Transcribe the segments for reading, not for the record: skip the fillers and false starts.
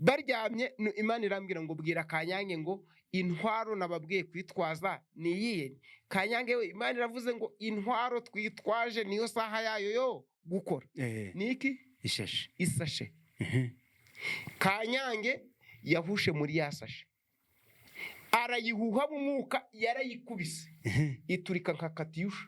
Baryamye, Imana irambwira ngo: "Bwira Kanyange ngo intwaro nababwiye kwitwaza ni iyihe?" Kanyange we, Imana iravuze ngo intwaro twitwaje niyo saha yayo yo gukora. Ni iki? Ishashe. Isashe. Kanyange yahushe muri ya sashe, arayihuhamo umwuka, yarayikubise iturika nka katiyusha.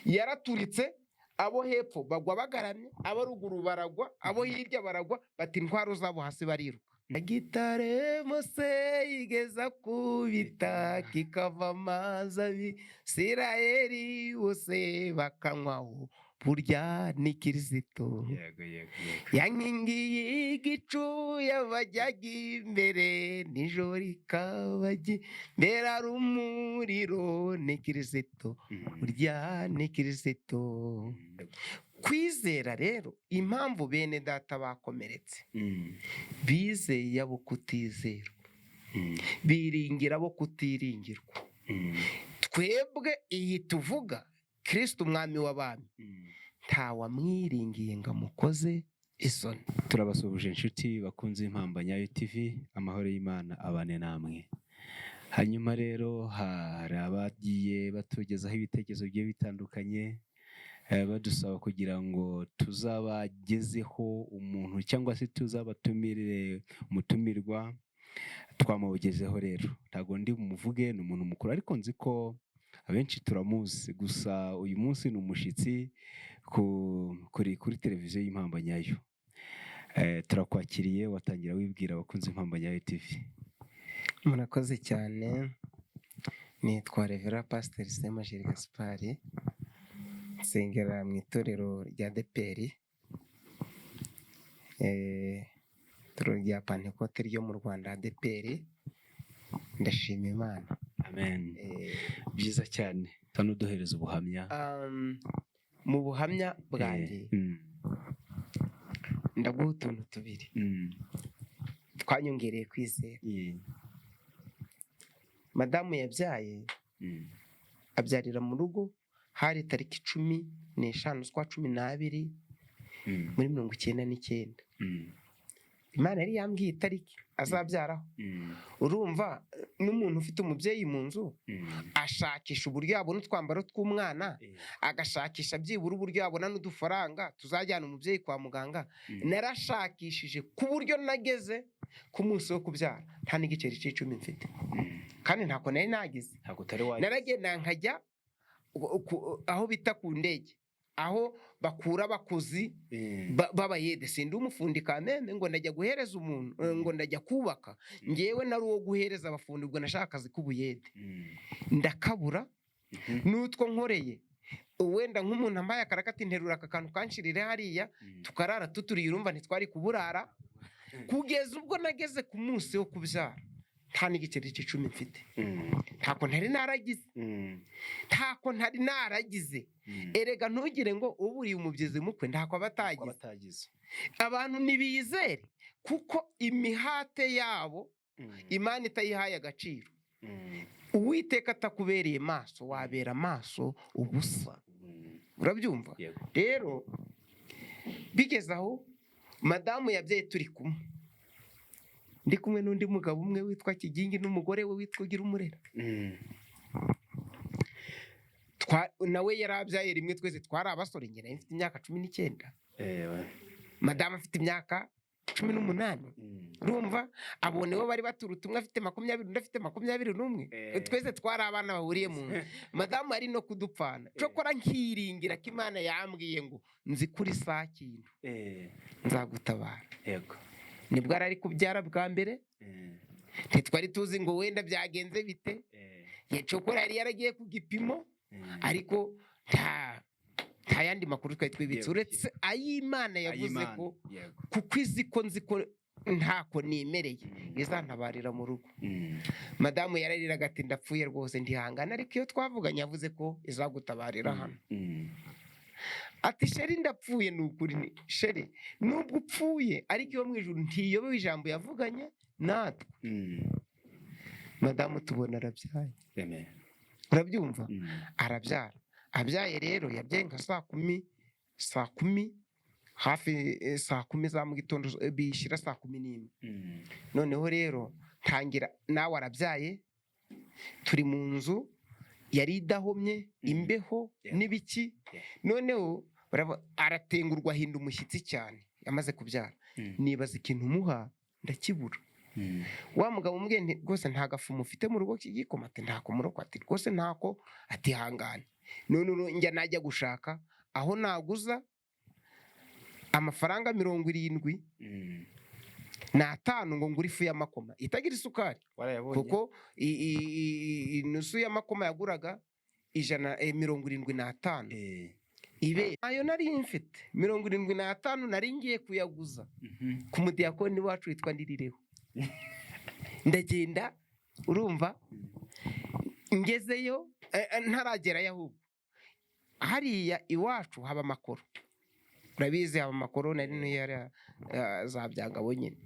Yaraturitse, abo hepfo bagwa bagaramye, abo ruguru baragwa, abo hirya baragwa, bata intwaro zabo hasi, bariruka. Gitare Mose yigeza kubita kikava amazi, Abisirayeli bose bakanywaho, burya ni Kirisito. yego yego yego Ya nkingi y'igicu yabajyaga imbere, nijoro ikabajya imbere ari umuriro, ni Kirisito. Burya ni Kirisito. Kwizera rero, impamvu bene data bakomeretse, bizeye abo kutizerwa, biringira abo kutiringirwa. Twebwe iyi tuvuga Kirisito umwami w'abami, ntawamwiringiye ngo amukoze isoni. Turabasuhuje inshuti bakunze Impamba Nyayo TV, amahoro y'Imana abane namwe. Hanyuma rero hari abagiye batugezaho ibitekerezo bigiye bitandukanye, badusaba kugira ngo tuzabagezeho umuntu cyangwa se tuzabatumire umutumirwa. Twamugezeho rero, ntabwo ndi bumuvuge, ni umuntu mukuru ariko nzi ko abenshi turamuzi. Gusa uyu munsi ni umushyitsi kuri televiziyo y'Impamba Nyayo. Turakwakiriye, watangira wibwira abakunzi Impamba Nyayo TV. Murakoze cyane. Nitwa Reverend Pasiteri Semajeri Gaspari, nsengera mu itorero rya ADEPR, itorero rya Pantekote ryo mu Rwanda, ADEPR. Ndashima Imana. Amen. Byiza cyane, hano duhereza ubuhamya. Mu buhamya bwanjye, ndaguha utuntu tubiri twanyongereye kwizera. Madamu yabyaye, abyarira mu rugo, hari tariki 15 z'ukwa 12 muri 99. Imana yari yambwiye itariki azabyaraho. Urumva n'umuntu ufite umubyeyi mu nzu ashakisha uburyo yabona utwambaro tw'umwana, agashakisha byibura uburyo yabona n'udufaranga tuzajyana umubyeyi kwa muganga. Narashakishije ku buryo nageze ku munsi wo kubyara nta n'igiceri cy'icumi mfite, kandi ntako nari nagize. Ntabwo utari wagize. Naragenda nkajya aho bita ku ndege, aho bakura abakozi b'abayede. Sindi umufundi kameme ngo ndajya guhereza umuntu, ngo ndajya kubaka. Ngewe nari uwo guhereza abafundi, ubwo nashaka akazi k'ubuyede, ndakabura. N'utwo nkoreye, wenda nk'umuntu ambaye akarakati, "Nterura aka kantu kanshirire hariya," tukarara tuturiye. Urumva ntitwari kuburara. Kugeza ubwo nageze ku munsi wo kubyara nta n'igiceri cy'icumi mfite. Ntako ntari naragize, ntako ntari naragize. Erega ntugire ngo uburiye umubyizi mukwe ntako aba atagize. Atagize. Abantu ntibizere kuko imihate yabo Imana itayihaye agaciro. Uwiteka atakubereye maso, wabera amaso ubusa. Urabyumva? Yego. Rero bigeze aho, madamu yabyaye turi kumwe, ndi kumwe n'undi mugabo umwe witwa Kigingi n'umugore we witwa Ugirumurera. Nawe yari abyaye rimwe, twese twari abasore. Njye nari mfite imyaka 19, madamu afite imyaka 18. Urumva abo nibo bari baturutse, umwe afite 20, undi afite 21. Twese twari abana bahuriye mu nzu. Madamu ari no kudupfana. Cokora nkiringira ko Imana yambwiye ngo nzi kuri saa kintu nzagutabara. Nibwo yari ari kubyara bwa mbere. Ntitwari tuzi ngo wenda byagenze bite. Cokora yari yaragiye ku gipimo, ariko nta yandi makuru twari twibitse uretse ay'Imana yavuze Ay'Imana. ko kuko izi ko nzi ko ntako nimereye, izantabarira mu rugo. Madamu yarariraga ati: "Ndapfuye rwose." Ndihangana, ariko iyo twavuganye yavuze ko izagutabarira hano. Ati: "Chéri, ndapfuye ni ukuri." Ni chéri, nubwo upfuye ariko iyo mu ijuru ntiyobewe ijambo yavuganye natwe. Madamu tubona arabyaye. Amen. Urabyumva? Arabyara. Abyaye rero, yabyaye nka saa 10, saa 10. Hafi saa 10 za mu gitondo, bishyira saa 11. Noneho rero ntangira, nawe arabyaye, turi mu nzu yari idahomye, imbeho n'ibiki. Noneho aratengurwa, ahinda umushyitsi cyane yamaze kubyara. Nibaza ikintu umuha, ndakibura. Wa mugabo umubwiye nti: "Rwose nta gafu mufite mu rugo k'igikoma?" Ati: "Ntako mu rugo." Ati: "Rwose ntako." Ati: "Hangane." None ubu njya najya gushaka aho naguza amafaranga 75 ngo ngure ifu y'amakoma itagira isukari. Warayabonye? Kuko inusu y'amakoma yaguraga 100, 75. Ibe ayo nari mfite, 75, nari ngiye kuyaguza ku mudiyakoni wacu witwa Ndirireho. Ndagenda, urumva, ngezeyo, ntaragerayo ahubwo hariya iwacu haba amakoro, urabizi, haba amakoro. Nari ntuye hariya, za Byangabo nyine.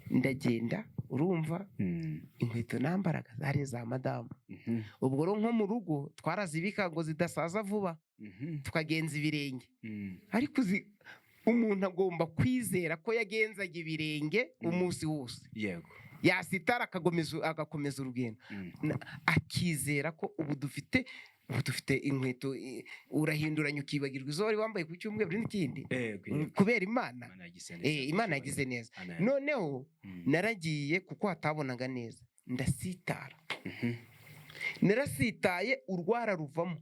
Ndagenda, urumva, inkweto nambaraga zari iza madamu. Ubwo rero nko mu rugo twarazibika ngo zidasaza vuba, tukagenza ibirenge. Ariko uzi, umuntu agomba kwizera ko yagenzaga ibirenge umunsi wose, yasitara agakomeza urugendo, akizera ko ubu dufite inkweto, urahinduranya ukibagirwa izo wari wambaye ku cyumweru n'ikindi. Yego, yego. Kubera Imana. Imana yagize neza. Imana yagize neza. Amen. Noneho naragiye, kuko hatabonaga neza, ndasitara. Narasitaye, urwara ruvamo.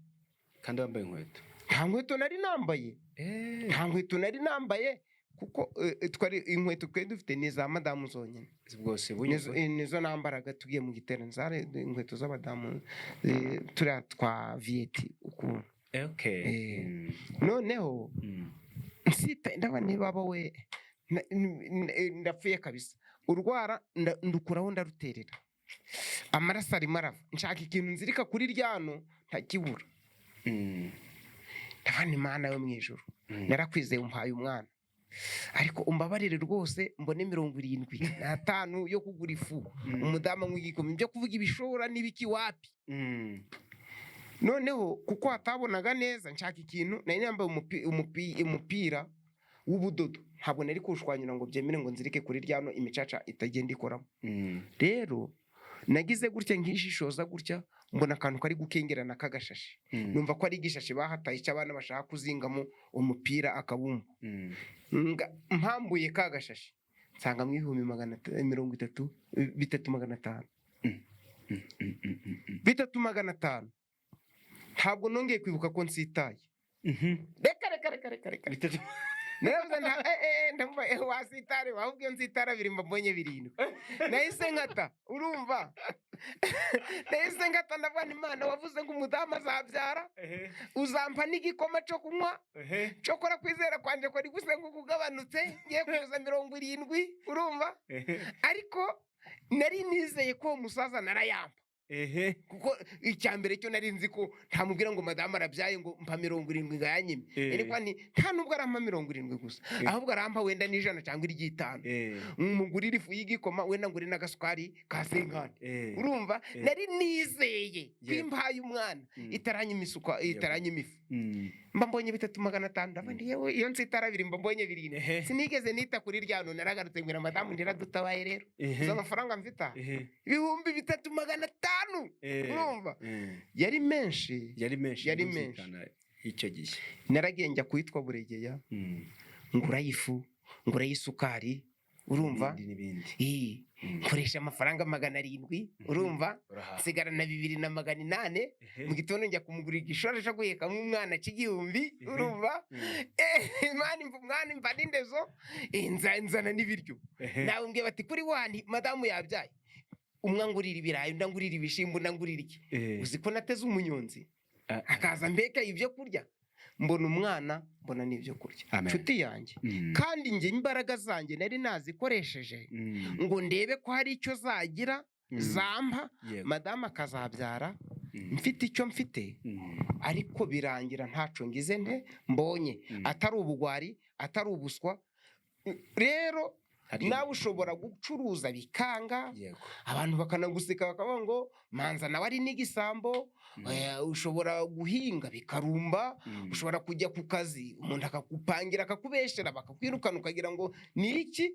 Kandi wambaye inkweto? Nta nkweto nari nambaye. Nta nkweto nari nambaye, kuko twari inkweto twari dufite ni iza madamu zonyine. Bwose Nizo, bunyuzwe. Nizo nambaraga tugiye mu giterane, zari inkweto z'abadamu, turiya twa viyeti ukuntu. Noneho nsita, ndabona niba we ndapfuye kabisa. Urwara ndukuraho, ndaruterera, amaraso arimo arava. Nshaka ikintu nzirika kuri ryano, ntakibura. Ndabona Imana yo mu ijuru, narakwizeye, umpaye umwana, ariko umbabarire rwose mbone 75 yo kugura ifu, umudamu anywa igikoma. Ibyo kuvuga ibishora n'ibiki, wapi. Noneho kuko hatabonaga neza, nshaka ikintu. Nari nambaye umupira w'ubudodo, ntabwo nari kuwushwanyura ngo byemere ngo nzirike kuri ryano, imicaca itagenda ikoramo. Rero nagize gutya, nkishishoza gutya, mbona akantu kari gukengerana k'agashashi. Numva ko ari igishashi bahataye cy'abana bashaka kuzingamo umupira akabumba. Mpambuye ka gashashi, nsangamo ibihumbi 330, 3,500. 3,500. Ntabwo nongeye kwibuka ko nsitaye. Reka, reka, reka, reka, reka. Bitatu. Naravuze nta ndavuga wasitare, ahubwo iyo nsitara abiri mba mbonye 7. Nahise nkata, urumva, nahise nkata. Ndavuga nti: "Imana wavuze ngo umudamu azabyara, uzampa n'igikoma cyo kunywa." Cokora kwizera kwanje kwari gusa ngo kugabanutse, ngiye kuza 70, urumva. Ariko nari nizeye ko uwo musaza narayampa, kuko icya mbere cyo nari nzi ko ntamubwira ngo madamu arabyaye ngo mpa 70 ngo ayanyime. Ariko ni nta nubwo arampa 70 gusa, ahubwo arampa wenda n'100 cyangwa iry'itanu, mugurire ifu y'igikoma, wenda ngure n'agasukari ka 50. Urumva, nari nizeye ko impaye umwana itaranyima isuka, itaranyima ifu. Mba mbonye 3,500. Ndavuga nti: "Yewe, iyo nsitara abiri mba mbonye 7." Sinigeze nita kuri rya none. Naragarutse mbwira madamu, ndiradutabaye rero. Uzi amafaranga mfite aha? 3,500. Urumva, yari menshi. Yari menshi. Yari menshi. Birumvikana icyo gihe. Naragiye njya kuwitwa Buregeya, ngurayo ifu, ngurayo isukari, urumva. N'ibindi n'ibindi. Nkoresha amafaranga 700, urumva. Urahaha. Nsigara na 2,800. Mu gitondo njya kumugurira igishoro cyo guhekamo umwana cy'igihumbi, urumva. Imana imva umwana, imva n'indezo, nzana n'ibiryo. Nawe mbwiye bati kuri wani madamu yabyaye, umwe angurira ibirayi, undi angurira ibishimbo, undi angurira iki. Uzi ko nateze umunyonzi akaza mbeka ibyo kurya, mbona umwana, mbona n'ibyo kurya. Amen. Nshuti yanjye, kandi njye imbaraga zanjye nari nazikoresheje ngo ndebe ko hari icyo zagira, zampa, madamu akazabyara mfite icyo mfite. Ariko birangira ntaco ngize nte mbonye, atari ubugwari, atari ubuswa rero. Nawe ushobora gucuruza bikanga, abantu bakanaguseka, bakavuga ngo manza nawe ari n'igisambo. Ushobora guhinga bikarumba, ushobora kujya ku kazi, umuntu akakupangira, akakubeshera, bakakwirukana, ukagira ngo ni iki,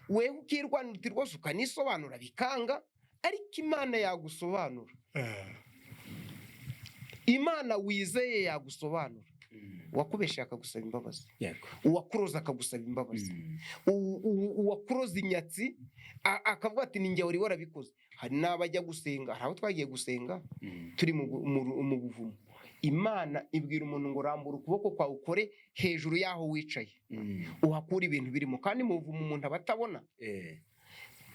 wewe ukirwanira uti rwose, ukanisobanura bikanga. Ariko Imana yagusobanura, Imana wizeye yagusobanura. Uwakubesheye akagusaba imbabazi, uwakuroza akagusaba imbabazi, uwakuroza inyatsi akavuga ati: "Ni njye wari warabikoze." Hari n'abajya gusenga, hari aho twagiye gusenga turi mu buvumo, Imana ibwira umuntu ngo: "Rambura ukuboko kwawe ukore hejuru y'aho wicaye, uhakure ibintu birimo." Kandi mu buvumo umuntu aba atabona.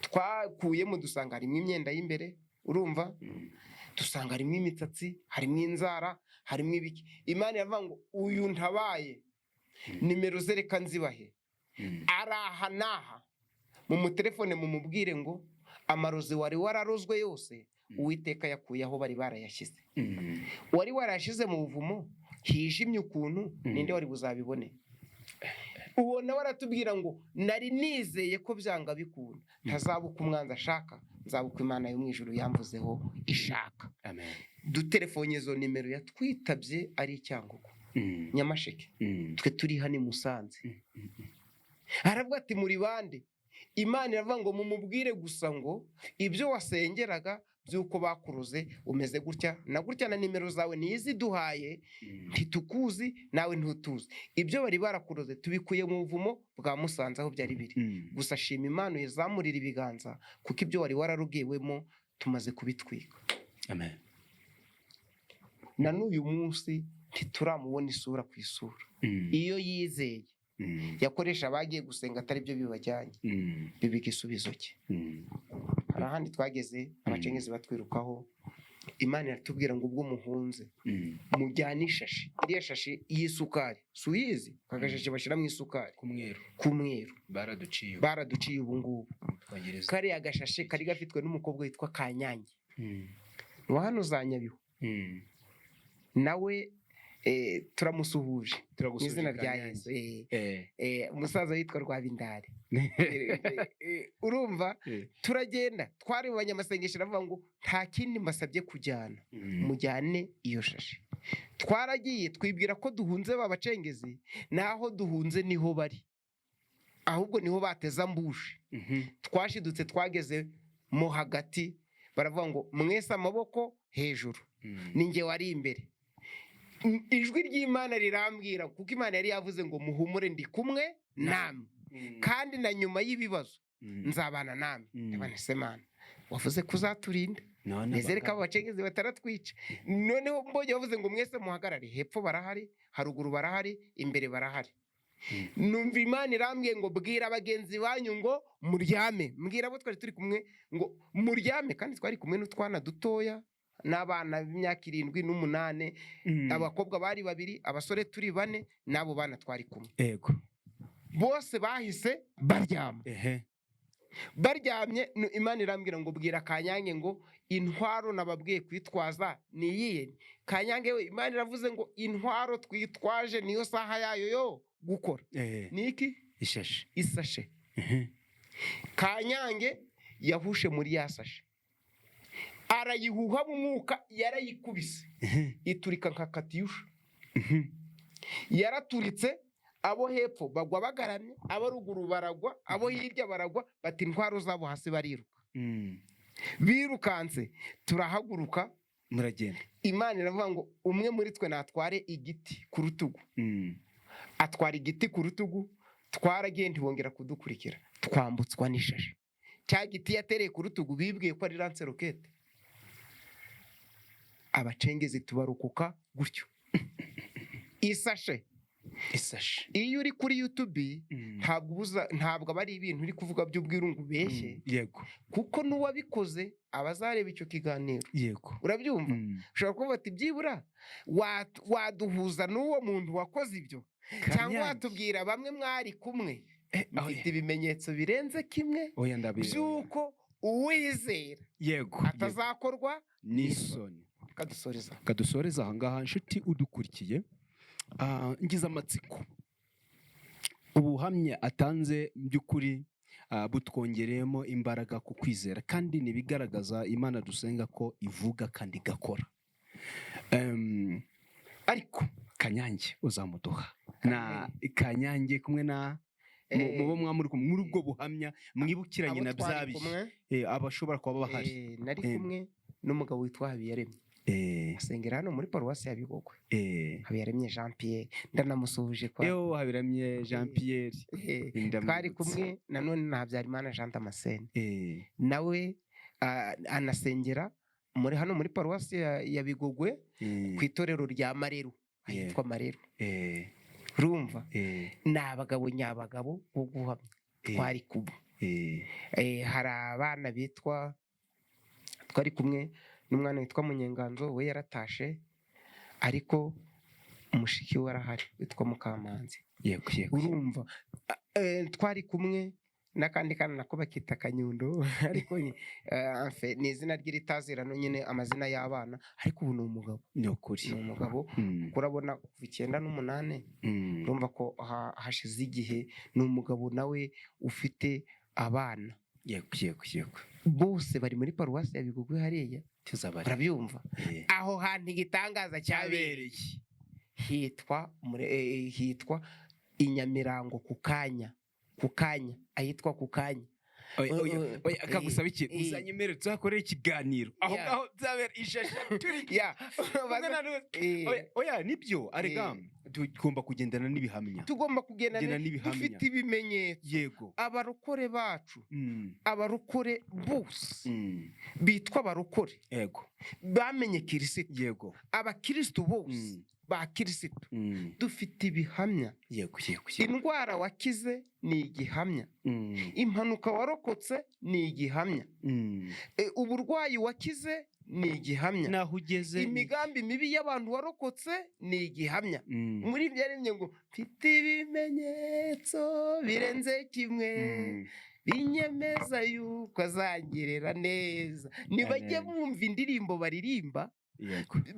Twakuyemo dusanga harimo imyenda y'imbere, urumva, dusanga harimo imitsatsi, harimo inzara, harimo ibiki. Imana iravuga ngo: "Uyu ntabaye, nimero ze reka nzibahe, ari aha n'aha, mu mutelefone mumubwire ngo amarozi wari wararozwe yose Uwiteka yakuye aho bari barayashyize." Wari warayashyize mu buvumo hijimye ukuntu, ninde wari buzabibone? Uwo nawe aratubwira ngo: "Nari nizeye ko byanga bikunda ntazaba uko umwanzi ashaka, nzaba uko Imana yo mu ijuru yamvuzeho ishaka." Amen. Dutelefone izo nimero, yatwitabye ari i Cyangugu, Nyamasheke, twe turi hano i Musanze. Aravuga ati: "Muri bande?" Imana iravuga ngo: "Mumubwire gusa ngo ibyo wasengeraga by'uko bakuroze umeze gutya na gutya, na nimero zawe niyo iziduhaye, ntitukuzi nawe ntutuzi. Ibyo bari barakuroze tubikuye mu buvumo bwa Musanze aho byari biri. Gusa shima Imana, uyizamurire ibiganza, kuko ibyo wari wararubwiwemo tumaze kubitwika." Amen. Na n'uyu munsi ntituramubona isura ku isura. Iyo yizeye yakoresha abagiye gusenga atari byo bibajyanye, biba igisubizo cye. Hari ahandi twageze abacengezi batwirukaho, Imana iratubwira ngo: "Ubwo muhunze, mujyane ishashi, iriya shashi y'isukari, si uyizi, aka gashashi bashyira mu isukari K'umweru. K'umweru." Baraduciye. Baraduciye ubu ngubu. Twongereza. Kariya gashashe kari gafitwe n'umukobwa witwa Kanyange wa hano za Nyabihu. Nawe turamusuhuje mu Turagusuhuje, izina rya Kanyange. Yesu. Umusaza witwa Rwabindari. Urumva, turagenda, twari mu banyamasengesho, aravuga ngo: "Nta kindi mbasabye kujyana, mujyane iyo shashi." Twaragiye, twibwira ko duhunze ba bacengezi, naho duhunze niho bari, ahubwo niho bateze ambush. Twashidutse twageze mo hagati, baravuga ngo: "Mwese amaboko hejuru." Ni njye wari imbere. Ijwi ry'Imana rirambwira, kuko Imana yari yavuze ngo: "Muhumure, ndi kumwe namwe, kandi na nyuma y'ibibazo nzabana namwe." Ndabona se Mana wavuze ko uzaturinda, None nizere ko abo bacengezi bataratwica. Noneho mbonye bavuze ngo: "Mwese muhagarare." Hepfo barahari, haruguru barahari, imbere barahari. Numva Imana irambwiye ngo: "Bwira bagenzi banyu ngo muryame." Mbwira abo twari turi kumwe ngo muryame, kandi twari kumwe n'utwana dutoya n'abana b'imyaka 7 n'umunani. Abakobwa bari babiri, abasore turi bane, n'abo bana twari kumwe. Bose bahise baryama. Baryamye, Imana irambwira ngo: "Bwira Kanyange ngo intwaro nababwiye kwitwaza ni iyihe? Kanyange we, Imana iravuze ngo intwaro twitwaje niyo saha yayo yo gukora." Ni iki? Ishashi. Isashe. Kanyange yahushe muri ya sashe, arayihuhamo umwuka, yarayikubise iturika nka katyusha. Yaraturitse, abo hepfo bagwa bagaramye, abo ruguru baragwa, abo hirya baragwa, bata intwaro zabo hasi, bariruka. Birukanse, turahaguruka. Muragenda. Imana iravuga ngo: "Umwe muri twe natware igiti ku rutugu." Atwara igiti ku rutugu, twaragiye, ntibongera kudukurikira, twambutswa n'ishashi. Cya giti yatereye ku rutugu bibwiye ko ari lance-roquette. Abacengezi tubarokoka gutyo. Isashe. Isashe. Iyo uri kuri YouTube, ntabwo ubuza, ntabwo aba ari ibintu uri kuvuga by'ubwiru ngo ubeshye, kuko n'uwabikoze aba azareba icyo kiganiro. Urabyumva? Ushobora kuvuga ati: "Byibura waduhuza n'uwo muntu wakoze ibyo, cyangwa Kanyange. watubwira bamwe mwari kumwe." Oya. Mfite ibimenyetso birenze kimwe Oya, ndabizi. by'uko uwizera atazakorwa n'isoni. Kadusoreza. Kadusoreza ahangaha. Inshuti udukurikiye, ngize amatsiko, ubuhamya atanze mu by'ukuri. butwongereyemo imbaraga ku kwizera, kandi ni ibigaragaza Imana dusenga ko ivuga kandi igakora. Ariko Kanyange uzamuduha na Kanyange kumwe na mubo mwamuri kumwe muri ubwo buhamya mwibukiranye Abo na twari bya bihe kumwe, abashobora kuba bahari. Nari kumwe n'umugabo witwa Habiyaremye, asengera hano muri paruwasi ya Bigogwe. Habiyaremye Jean Pierre, ndanamusuhuje kwa Ewo Habiramye Jean Pierre, ndamwibutse. Twari kumwe nanone na Habyarimana Jean Damascene, nawe anasengera muri hano muri paruwasi ya Bigogwe, ku itorero rya Mareru, ahitwa Mareru. Urumva, ni abagabo nyabagabo bo guhamya twari kumwe. Hari abana bitwa, twari kumwe n'umwana witwa Munyenganzo, we yaratashe, ariko mushiki we arahari witwa Mukamanzi. Yego yego. Urumva, twari kumwe n'akandi kana nako bakita Kanyundo, ariko enfin, ni izina ry'iritazirano nyine, amazina y'abana, ariko ubu ni umugabo. Ni ukuri. Ni umugabo. Kuko urabona kuva 98, urumva ko hashize igihe, ni umugabo nawe ufite abana. yego yego yego Bose bari muri paruwasi ya Bigogwe hariya. Tuzabari. Urabyumva, aho hantu igitangaza cyabereye hitwa i Nyamirango ku Kanya, ahitwa ku Kanya. Oya, oya, oya, akagusaba ikintu. Uzanyemerere tuzakorere ikiganiro aho ngaho, nzabera ishashe turi Oya, oya, nibyo arega, tugomba kugendana n'ibihamya. Tugomba kugendana Kugendana n'ibihamya. Dufite ibimenyetso. Abarokore bacu, abarokore bose bitwa abarokore, bamenye Kirisito, abakirisitu bose ba Kirisitu, dufite ibihamya. yego yego yego Indwara wakize ni igihamya, impanuka warokotse ni igihamya, uburwayi wakize ni igihamya, naho ugeze imigambi mibi y'abantu warokotse ni igihamya. Muri ibyo yaremye ngo mfite ibimenyetso birenze kimwe binyemeza yuko azangirira neza. Nibajye Amen. bumva indirimbo baririmba,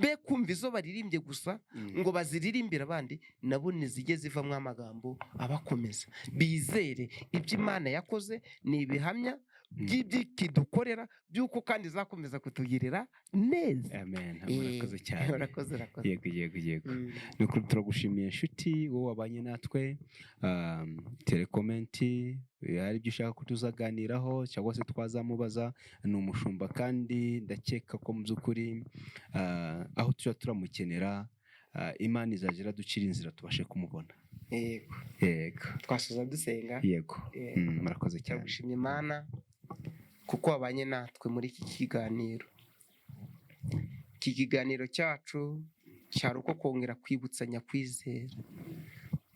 be kumva izo baririmbye gusa ngo baziririmbire abandi, nabo ntizijye zivamo amagambo abakomeza, bizere ibyo Imana yakoze ni ibihamya by'ibyo ikidukorera, by'uko kandi izakomeza kutugirira neza. Amen, murakoze cyane. Urakoze, urakoze. Yego. Ni ukuri turagushimiye inshuti, wowe wabanye natwe. Tere comment, hari ibyo ushaka ko tuzaganiraho cyangwa se twazamubaza. Ni umushumba, kandi ndakeka ko mu by'ukuri aho tujya turamukenera, Imana izajya iraducira inzira tubashe kumubona. Yego. Yego. Twasoza dusenga. Yego. Yego. Murakoze cyane. Turagushimye Imana kuko wabanye natwe muri iki kiganiro. Iki kiganiro cyacu cyari uko kongera kwibutsanya kwizera,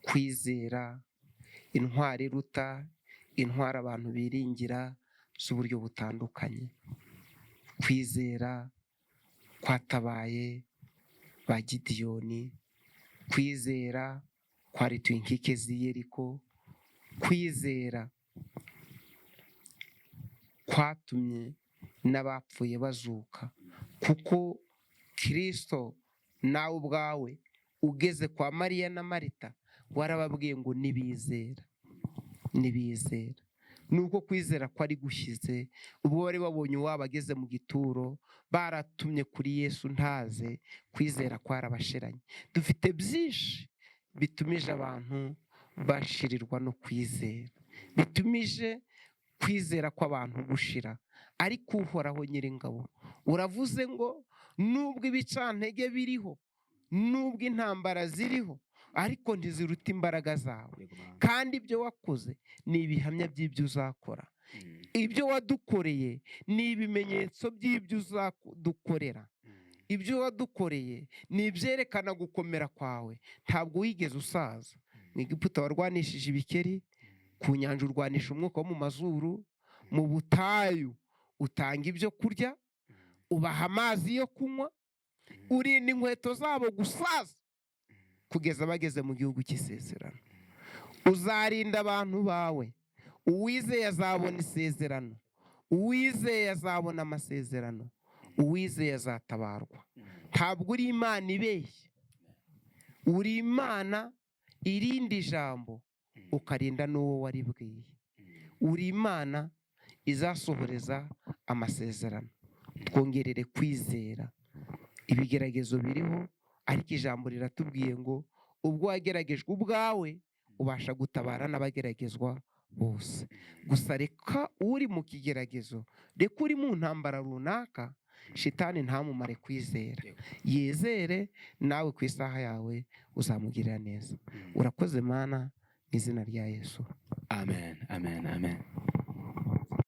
kwizera intwari iruta intwari abantu biringira z'uburyo butandukanye, kwizera kwatabaye ba Gidiyoni, kwizera kwarituye inkike z'i Yeriko, kwizera kwatumye n'abapfuye bazuka, kuko Kirisito nawe ubwawe ugeze kwa Mariya na Marita warababwiye ngo nibizera, nibizera. Nuko kwizera kwari gushyize ubwo bari babonye uwabo ageze mu gituro, baratumye kuri Yesu ntaze, kwizera kwarabashiranye. Dufite byinshi bitumije abantu bashirirwa no kwizera, bitumije kwizera kw'abantu gushira, ariko Uhoraho Nyiringabo uravuze ngo nubwo ibicantege biriho, nubwo intambara ziriho, ariko ntiziruta imbaraga zawe. Yego, mama. Kandi ibyo wakoze ni ibihamya by'ibyo uzakora. Ibyo wadukoreye ni ibimenyetso by'ibyo uzadukorera. Ibyo wadukoreye ni ibyerekana gukomera kwawe. Ntabwo wigeze usaza. Mu Egiputa warwanishije ibikeri, ku nyanja urwanisha umwuka wo mu mazuru, mu butayu utanga ibyo kurya, ubaha amazi yo kunywa, urinda inkweto zabo gusaza kugeza bageze mu gihugu cy'isezerano. Uzarinda abantu bawe. Uwizeye azabona isezerano, uwizeye azabona amasezerano, uwizeye azatabarwa. Ntabwo uri Imana ibeshya, uri Imana irinda ijambo, ukarinda n'uwo waribwiye. Uri Imana izasohoreza amasezerano. Twongerere kwizera. Ibigeragezo biriho, ariko ijambo riratubwiye ngo ubwo wageragejwe ubwawe ubasha gutabara n'abageragezwa bose. Gusa reka uri mu kigeragezo, reka uri mu ntambara runaka, shitani ntamumare kwizera. Yizere, nawe ku isaha yawe uzamugirira neza. Urakoze Mana, mu izina rya Yesu. Amen, amen, amen.